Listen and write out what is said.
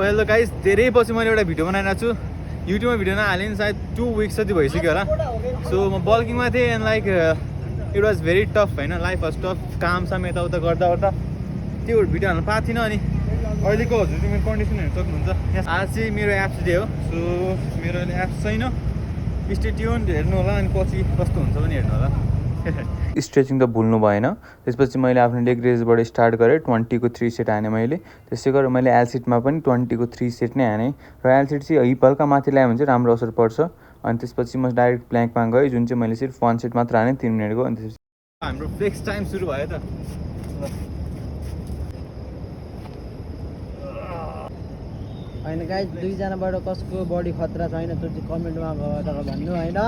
Hello guys, धेरै पछि मैले एउटा भिडियो बनाइरहेको छु। युट्युबमा भिडियो नहालेँ नि सायद 2 विक्स जति भइसक्यो होला। सो म बल्किङमा थिएँ and like it was very tough होइन, लाइफ वाज टफ। काम यताउता गर्दा त्यो भिडियो हाल्नु पाएको थिइनँ। अनि अहिलेको हजुर मेरो कन्डिसन हेर्नु सक्नुहुन्छ। आज चाहिँ मेरो एप्स डे हो। सो मेरो अहिले एप्स छैन, स्टे ट्युन हेर्नु होला। अनि पछि कस्तो हुन्छ पनि हेर्नु होला। स्ट्रेचिङ त भुल्नु भएन। त्यसपछि मैले आफ्नो लेग रेजबाट स्टार्ट गरेँ। 20 को 3 सेट हानेँ मैले। त्यसै गरेर मैले एलसिटमा पनि 20 को 3 सेट नै हानेँ। र एलसिट चाहिँ हिप हल्का माथि ल्यायो भने चाहिँ राम्रो असर पर्छ। अनि त्यसपछि म डाइरेक्ट प्ल्याङ्कमा गएँ, जुन चाहिँ मैले सिर्फ 1 सेट मात्र हानेँ 3 मिनटको। अनि त्यसपछि हाम्रो फ्लेक्स टाइम सुरु भयो त। होइन गाइस, दुईजनाबाट कसको बडी खतरा छैन त्यो चाहिँ कमेन्टमा गएर भन्नु होइन।